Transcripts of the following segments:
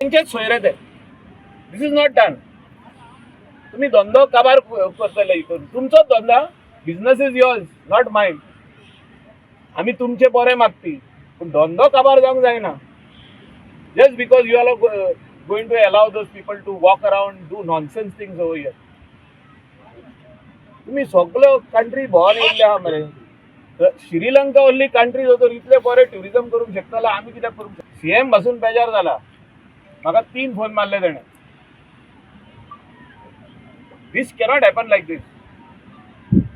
तेंचेच सोयरे ते. This is not done. तुम्ही धंदो काबार करतले हितून. तुमचोच धंदा. Business is yours, not mine. आमी तुमचे बरे मागपी, पूण धंदो काबार जावंक जायना just because you are going to allow those people to walk around, do nonsense things over here. तुम्ही सगळ्यो कंट्री भोंवन येयल्ले आहा मरे. श्रीलंका वरली कंट्री जर इतले बरे ट्युरिझम करूंक शकता जाल्यार आमी कित्याक करूंक शकता? सीएम बसून बेजार जाला. म्हाका तीन फोन मारले तेणे. This cannot happen like this.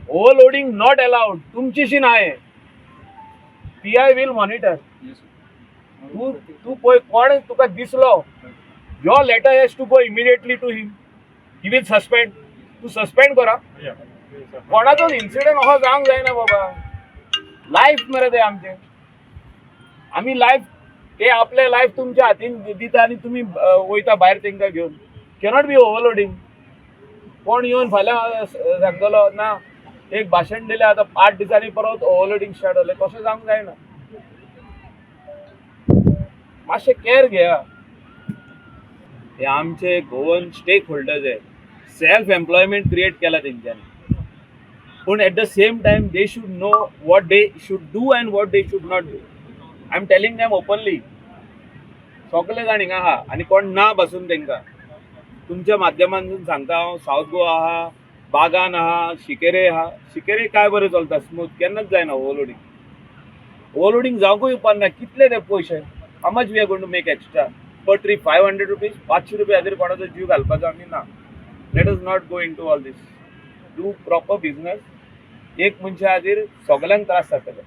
Overloading not allowed. तुमचीशी नाही. PI will monitor. तू तू पळय, कोण तुका दिसलो, your letter has to go immediately to him. He will suspend. तू सस्पेंड करा. कोणाचोच इन्सिडंट असो जावंक जायना बाबा. लायफ मरे ते आमचे. आमी लायफ, ते आपले लायफ तुमच्या हातीन दिता आनी तुमी वयता भायर तेंकां घेवन. Cannot be overloading. कोण येवन फाल्यां सांगतलो ना, एक भाशण दिलें, आतां 8 दिसांनी परत ओवरलोडींग स्टार्ट जालें. तशें जावंक जायना. मातशें केअर घेया. हे आमचे गोवन स्टेक होल्डर्स आहे. सेल्फ एम्प्लॉयमेंट क्रिएट केला तेंच्यांनी, पूण at the same time they should know what they should do and what they should not do. I am telling them openly. सगळे जाण हिंगा आहा आनी कोण ना बसून तेंकां तुमच्या माध्यमांतून सांगता हांव. सावथ गोवा आहा, बागान आहा, शिकेरे आहा. शिकेरे काय बरें चलता स्मूथ, केन्नाच जायना ओवरलोडींग. ओवरलोडींग जावंकूय उपकारना. कितले ते पयशे? How much we are going to make extra per trip? ₹500, 500 खातीर कोणाचो जीव घालपाचो आमी ना. Let us not go into all this. Do proper business. एक मनशा खातीर सगल्यांक त्रास जातले.